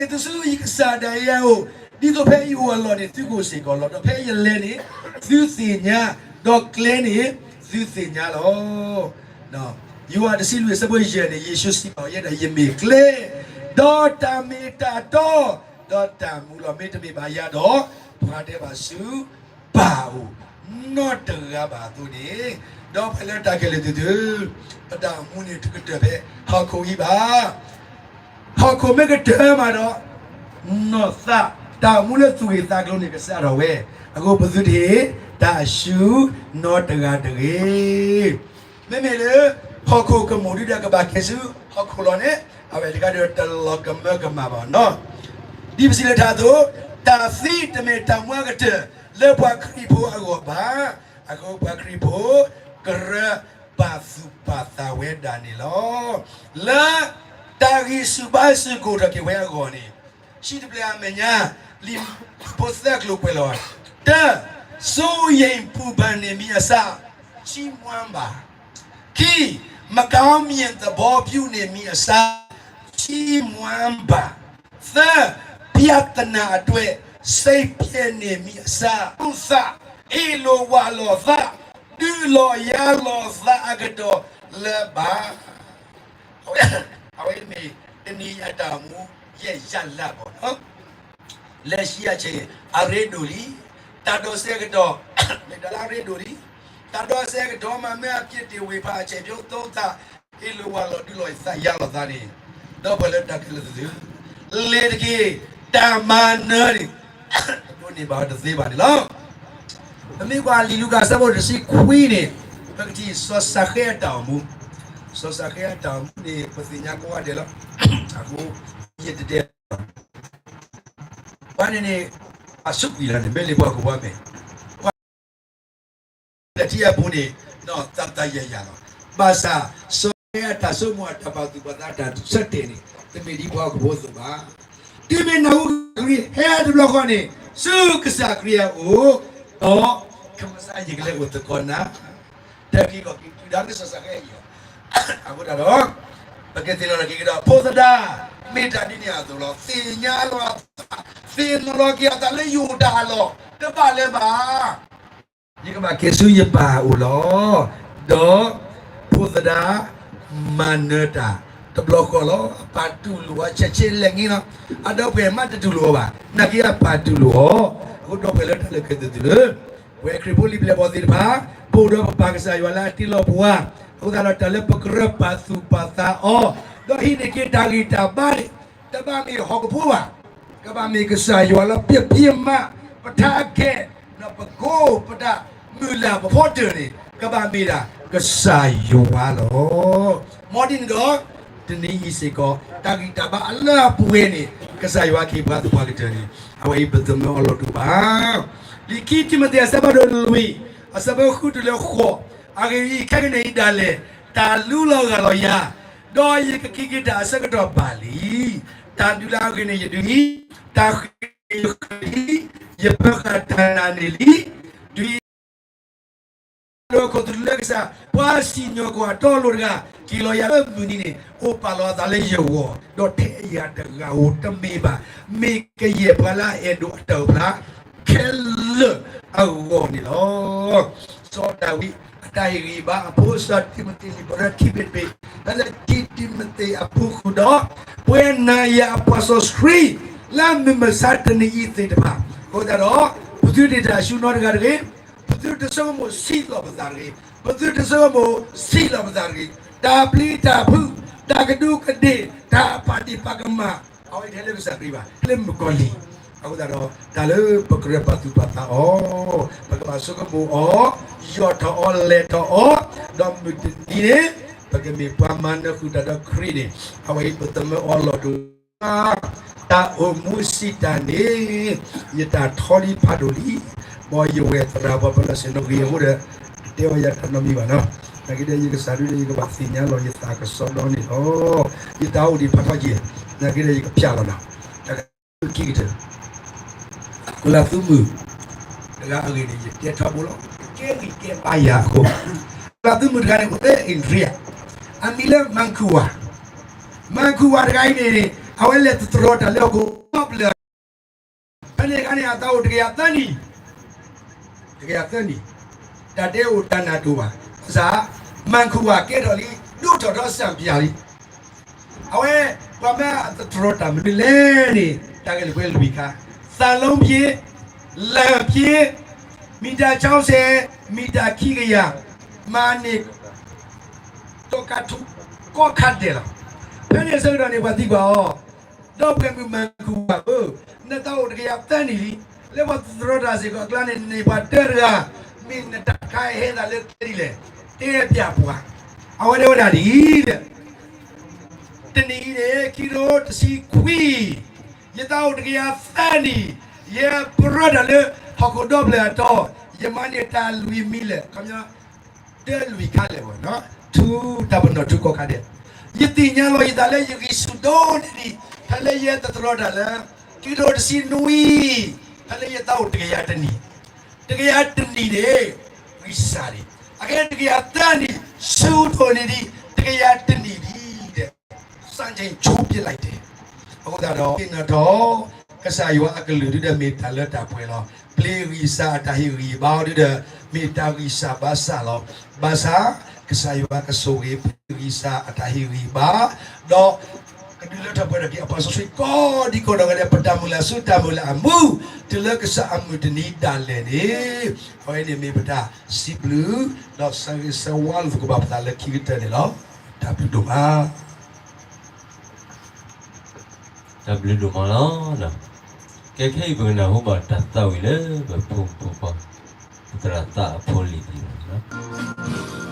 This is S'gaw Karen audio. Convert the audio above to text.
က့ၤသုဆူယကစၢ်ဒၣ်ယဲအအိၣ်, ဒ်သိးဖဲယအိၣ်အလီၢ်န့ၣ် သုကအိၣ်စ့ၢ်ကီးလီၤ. ဒီးဖဲယလဲၤန့ၣ် သုသ့ၣ်ညါ, ဒီးကျဲန့ၣ် သုသ့ၣ်ညါလီၤ. ယိၤဟၣ်တဆံလွံၢ်အဆၢဖိယဲၢ်န့ၣ် ယ့ၣ်ၡူးစံးဘၣ်အီၤ, ယဲဒၣ်ယမ့ၢ်ကျဲ, ဒီးတၢ်မ့ၢ်တၢ်တီ, ဒီးတၢ်မူလီၤ. မ့တမ့ၢ်ဘၣ်ယၤဒီး ပှၤတအဲၣ်ဘၣ်ဆူပၢ်အအိၣ်နီတဂၤဘၣ်အသိးန့ၣ်, ဒီပုၢ်ဝဲၢ်လၢတၢ်ခဲလၢာ်သ့ၣ်ဧၢ, ပတၢ်အိၣ်မူန့ၣ်တကတၢၢ်ဖဲဟီၣ်ခိၣ်အံၤဘၣ်. ဟီၣ်ခိၣ်မ့ၢ်ကတၢၢ်မးဒီး, နီၢ်သး, တၢ်အိၣ်မူလၢသူၣ်ဂ့ၤသးကျိၤန့ၣ် ကစးထီၣ်ဝဲ, အဃိပသုတဟ့ၣ်တၢ်ဆူနီတဂၤတဂ့ၤ. မ့မ့ၢ်လၢ ဟီၣ်ခိၣ်ကမူၣ်ဒုဒီးကဘၣ်က့ၤဆူဟီၣ်ခိၣ်လီၤန့ၣ်, အဝဲတဂၤဒီးတလီၤကမၢကမၣ်ဘၣ်နီၤ. ဒ်ပစံးလၢထးအသိး, တၢ်သံတမ့ၢ်တၢ်မူအကတၢၢ် လၢပှၤခရံာ်ဖိအဂီၢ်ဘၣ်. အဃိပှၤခရံာ်ဖိ ကရၢပာ်သူၣ်ပာ်သးဝဲဒၣ်န့ၣ်လီၤ. လၢတၢ်ဂံၢ်ဆူၣ်ဘါဆူၣ်ကအိၣ်ထီၣ်က့ၤဝဲအဂီၢ်န့ၣ်, ဆံတဖျၢၣ်အမဲာ်ညါ, လံာ်ဖိသၢကျိၤကွဲးလီၤ, တၢ, စိုးရိမ်ပူပန်နေမည်အစား, ချီးမွမ်းပါ. ခံ, မကောင်းမြင်သဘောပြုနေမည်အစား, ချီးမွမ်းပါ. သၢ, ပြဿနာအတွက် စိတ်ပျက်နေမည်အစား, သူၣ်သးဟ့ၣ်လိာ်ဝးလိာ်သး, ဒုးလိာ်ယၤလိာ်သးအကတီၢ်လၢၤဘၣ်. အဝဲမ့ၢ်တနံၤအတၢ်အိၣ်မူ ယဲၢ်ယၤလၢ်ဘၣ်နီၤ. လက်ရှိအချိန် အရ့ဒိၣ်လံ. တၢ်ဒိးစဲးကတီၢ် မ့ၢ်တၢ်လၢအရ့ဒိၣ်လံ. တၢ်ဒိးစဲးကတီၢ်မး မ့ၢ်အပြစ်တင်ဝေဖန် အချိန်ပြုသုံးသပ် ဟ့ၣ်လိာ်ဝးလိာ် ဒုးလိာ်သးယၤလိာ်သးန့ၣ်, ဒီပုၢ်ဝဲၢ်လၢတၢ်ခဲလၢာ်သ့ၣ်ဧၢ, လဲၤတက့ၢ်, တၢ်မၤနၢၤန့ၣ် ဒိးန့ၢ်ဘၣ်အီၤတသ့ဘၣ်န့ၣ်လီၤ. ပမ့ၢ်ကွၢ်လံာ်လူၤကၣ်အဆၢဖိတဆံခွံန့ၣ်, ပကထံၣ်စီၤစၤဃဲအတၢ်အိၣ်မူ. စီၤစၤဃဲအတၢ်အိၣ်မူန့ၣ် ပသ့ၣ်ညါကိးဂၤဒဲးလီၤ. အဃိ ယတတဲ ပှၤန့ၣ်န့ၣ် အဆိၣ်ကွံာ်လီၤန့ၣ် မ့ၢ်လၢပှၤကဝီၤမဲာ်, ပှၤလၢထံအပူၤန့ၣ် ဒီးသးသးယၤယၤလီၤ. ဘၣ်ဆၣ် စီၤစၤဃဲအတၢ်ဆိကမိၣ်အတၢ်ပာ်သူၣ်ပာ်သးတၢ်ဆၢတဲာ်န့ၣ် တမ့ၢ်ဒ်ပှၤဟီၣ်ခိၣ်ဖိအသိးဘၣ်. တုၤမ့ၢ်နၢ်ဟူကစၢ်ခရံာ်ဟဲတဘျီဃီန့ၣ် ဆူကစၢ်ခရံာ်အအိၣ်, ဒီးခမစါယကလဲၤအိၣ်သကိးနၤ တၢ်က့ၤကီၢ်က့ၤတုၤဒၣ်လၢစီၤစၤဃဲအံၤလီၤ. အဃိသတးဒီး ပကသ့ၣ်နီၣ်ထီၣ်က့ၤကဒီး ဖိသဒါ မ့ၢ်တၢ်ဒ်န့ၣ်အသိးလီၤ. သ့ၣ်ညါလီၤအသး, သ့ၣ်နီၣ်လီၤက့ၤအသးလၢယအိၣ်တၢ်အလီၢ် တဘၣ်လၢၤဘၣ်. ယကဘၣ်က့ၤဆူယပၢ်အအိၣ်လီၤ. ဒီး ဖိသဒါ မၤနၢၤတၢ်တဘျီဃီလီၤ. အပၢ်တူၢ်လိာ်အီၤ ဆဲးဆဲးလဲၣ်န့ၣ်လီၤ. အဒီပုၢ်ဝဲၢ်မးတတူၢ်လိာ်အီၤဘၣ်. နာ်က့အပၢ်တူၢ်လိာ်အီၤ. အဃိဒီပုၢ်ဝဲၢ်လၢတၢ်လၢခဲလၢာ်သ့ၣ်ဧၢ, ပဝဲခရံာ်ဖိလံာ်ပျဲၢ်ဘီၣ်သ့ၣ်တဖၣ်, ပအိၣ်ဒီးပပၢ်ကစၢ်ယွၤလၢအတ့လီၤပှၤ, အဃိသတးဒီးတၢ်လၢပကရၢပာ်သူၣ်ပာ်သးအီၤ, ဒီးဟံးန့ၢ်က့ၤတၢ်ဂံၢ်တၢ်ဘါန့ၣ်, တဘၣ်မ့ၢ်ဟီၣ်ခိၣ်ဖိဘၣ်, ကဘၣ်မ့ၢ်ကစၢ်ယွၤလၢပပျ့ၤမး, ပထးကဲ, ဒီးပကိးပတၢ်မုၢ်လၢ်ပဖီတၢၢ်န့ၣ် ကဘၣ်မ့ၢ်ဒၣ်ကစၢ်ယွၤလီၤ. မ်ဒ်န့ၣ်ဒီး တနံၤအံၤစ့ၢ်ကီး တၢ်ဂံၢ်တၢ်ဘါအလၢအပှဲၤန့ၣ် ကစၢ်ယွၤကဟ့ၣ်ပှၤသပှၢ်ကတၢၢ်န့ၣ် အဝဲအံၤပသမၢအီၤလီၤတူာ်ဘၣ်. လံာ်ခံတံၤမသ့းအဆၢဖးဒိၣ်လွံၢ်, အဆၢဖိဃုတုၤလၢဃိး, အဂ့ၢ်ဒ်အံၤ, ခဲကနံၣ်အံၤဒၣ်လဲာ် တၢ်လူလီၤဂၢ်လီၤယၤ, ဒီးယကက့ၤက့ၤတၢ်အဆၢကတီၢ်ဘၣ်လံ. တၢ်ဒုးလၢအဂ့ၤန့ၣ်ယဒုး, တၢ်ဃ့ၢ်န့ၣ်ယဃ့ၢ်လံ, ယပၢၤဃာ်တၢ်နာ်န့ၣ်လံ. ဒ် ဒီးခိၣ်သလုးလၢကစၢ်, ပှၤစံၣ်ညီၣ်ကွီၢ်တီလိၤတဂၤ, က့ၤလီၤယၤလၢမုၢ်နံၤန့ၣ် အိၣ်ပာ်လီၤအသးလၢယဂီၢ်, ဒီးထဲယၤတဂၤဧိၤတမ့ၢ်ဘၣ်, မ့ၢ်ကယဲၢ်ပှၤလၢအအဲၣ်ဒိးအတၢ်အိၣ်ဖျါခဲလၢာ်အဂီၢ်န့ၣ်လီၤ. စီၤဒၤဝံးအတၢ်ဟ့ၣ်ဂံၢ်ဘါအဖိ စီၤတံၤမသ့း လံာ်ပရၢခံဘ့ၣ်တဘ့ၣ်, ဖဲလၢတံၤမသ့းအပူၤဃုာ်ဒီး ပဝဲနၤယၤအပှၤစီဆှံ လၢမုၢ်မဆါတနံၤအံၤသ့ၣ်တဖၣ်, အဃိသတးဒီး ပသုတဟ့ၣ်တၢ်ဆူနီတဂၤတဂ့ၤ, ပသုတဆိကမိၣ်ဆံးလီၤပသးတဂ့ၤ, ပသုတဆိကမိၣ်ဆံးလီၤပသးတဂ့ၤ, တၢ်ပျံၤတၢ်ဖုး, တၢ်ကဒူးကဒ့ၣ်, တၢ်ပာ်ဒ့ၣ်ပာ်ကမၣ်, အဝဲတဟဲလၢကစၢ်ခရံာ်ဘၣ်, ဟဲလၢမုၣ်ကီၤလံၢ်, အဃိသတးဒီး တၢ်လၢပကရၢပာ်သူၣ်ပာ်သးအီၤ, ပကဘၣ်ဆိကမိၣ်အီၤ, ယီၢ်ထီၣ်အီၤ, လဲၤထီၣ်အီၤ, ဒီးမုၢ်တနံၤန့ၣ် ပကမ့ၢ်ပှၤမၤနၢၤဃုာ်တၢ်ဒီးခရံာ်န့ၣ်, အဝဲအံၤပသမၢအီၤလီၤတူာ် တၢ်အိၣ်မူစံးတၢ်န့ၣ်, ယတၢ်ထီလံဖးဒိၣ်လံ, မ်ယဝဲၢ်သရၣ်ပှၤပလီၢ်ဆ့ၣ်နီၤဂ့ၤအဃိဒီး, တတဲအီၤယၤတၢ်နီတမံၤဘၣ်နီၤ, နာ်က့ဒီးယကစၢ်ဒုဒီး ယကဘၣ်သ့ၣ်ညါလီၤယသးကစီဒီန့ၣ်လီၤ. ယတၢ်အိၣ်ဒံးဖးထီက့ၤ, နာ်က့ဒီးယကဖျါလီၤနီၤ, တၢ်က ခံကတၢၢ်, ကုလၤသုးမုၢ်တဂၤအဂ့ၢ်န့ၣ် ယတဲထီဘိလီၤ, ကဲဂံၢ်ကဲဘါယၤအဃိ, ကုလၤသုးမုၢ်တဂၤန့ၣ် အိၣ်လၢ India, အမံၤလၢ Vancouver, Vancouver တဂၤအံၤန့ၣ်န့ၣ် အဝဲလဲၤသတြီၤတၢ်လၢဟီၣ်ခိၣ်ဒီဖျၢၣ်အတီၢ်, ဖဲန့ၣ်အခါန့ၣ် အသးအိၣ်တကယၤသၢနံၣ်, တကယၤသၢနံၣ်, တၢ်တဲအိၣ်တၢ်နၢ်တအိၣ်ဘၣ်, ဘၣ်ဆၣ် မၢ်ခူဝၤကဲထီၣ်လံ, ဒိၣ်ထီၣ်ဒီးစၣ်ပၠၣ်လံ. အဝဲ ပှၤမ့ၢ်အသတြီၤတၢ်မနုၤလဲၣ်န့ၣ် တၢ်ဂ့ၢ်လၢပှဲၤလွံၢ်ခါ, သးလူပျ့ၤ, လၢၢ်ပျ့ၤ, မံၣ်တၢ်ဆံဆဲး, မံၣ်တၢ်ခံကယၤ, မၤန့ၢ် ဒီးကါထူၣ်ကိးခါဒဲးလီၤ. ဖဲန့ၣ်အဆၢကတီၢ်န့ၣ် ပှၤသံကွၢ်အီၤ, ဒီပုၢ်ဝဲၢ်မုၣ်မၢ်ခူဝၤဧၢ, နသးအိၣ်တကယၤသၢနံၣ်လံ, လၢပှၤသတြီၤတၢ်စ့ၢ်ကီးအကျါန့ၣ် နန့ၢ်ပှၤတၢတဂၤ, မ့ၢ်နတၢ်တခါအံၤဟဲသးလၢကျဲဒ်လဲၣ်, တဲပျၢ်ပှၤ. အဝဲတဲဝဲဒၣ်ဒ်အံၤ, တနံၣ်အံၤန့ၣ် ခံကထိတဆံခွံ, ယသးအိၣ်တကယၤသၢနံၣ်, ယပရၢတၢ်လၢဟီၣ်ခိၣ်ဒီဖျၢၣ်အတီၢ်, ယမၤန့ၢ်တၢ်လွံၢ်မံၤလၢာ်, ခီပညီ တၢလွံၢ်ခါလၢာ်ဘၣ်, ထူတၢ်ပနီၣ်ထူကိးခါဒဲး, ယသ့ၣ်ညါလီၤယသးလၢယဂံၢ်ဆူၣ်ဒိၣ်န့ၢ်ဒံး ဖဲလၢယသတြီၤတၢ်လၢ ခံကထိတဆံနွံ, ဖဲလၢယသးအိၣ်တကယၤတနံၣ်, တကယၤတနံၣ်န့ၣ် ဂံၢ်စၢ်ဒံး, အကဲတကယၤသၢနံၣ် ဆူၣ်ဒိၣ်န့ၢ်ဒံး တကယၤတနံၣ်ဒံးဒဲး, စံချိန်ချိုးပစ်လိုက်တယ်. အဃိသတးဒီး သ့ၣ်နီၣ်ထီၣ် ကစၢ်ယွၤအကလုၢ်ဒုဒီးမ့ၢ်တၢ်လၢတၢ်ပှဲၤလီၤ. ပျ့ၤဂံၢ်စၢ်အတၢ်ဟ့ၣ်ဂံၢ်ဘါအီၤဒုဒီး မ့ၢ်တၢ်ဂံၢ်စၢ်ဘါစၢ်လီၤ. ဘၣ်ဆၣ် ကစၢ်ယွၤကဆိၣ်ဂ့ၤ ပျ့ၤဂံၢ်စၢ်အတၢ်ဟ့ၣ်ဂံၢ်ဘါ, ဒီး ကဒုးလၢထီၣ်ပှဲၤထီၣ်က့ၤအပှၤစီဆှံကိးဒံကိးဒီးဂၤဒဲး ပတၢ်မုၢ်လၢ်ဆူတၢ်မုၢ်လၢ်အမူ, တုၤလၢကစၢ်အမုၢ်တနံၤဒၣ်လဲာ်န့ၣ်, အဝဲန့ၣ်မ့ၢ်ပတၢ်စံးဘျုး, ဒီးဆၢဂ့ၤဆၢဝါလိာ်သကိးဘၣ်ပသးလၢခံကတၢၢ်န့ၣ်လီၤ. တၢ်ဘျုးဒိၣ်မး. တၢ်ဘျုးဒိၣ်မးလီၤ. ကဲခဲအံၤပကနၢ်ဟူဘၣ်တၢ်သးဝံၣ်လၢ ပဖိမုၣ်ဖိခွါ သရၣ်သးအဖိလံၤဒံးဘၣ်လီၤ.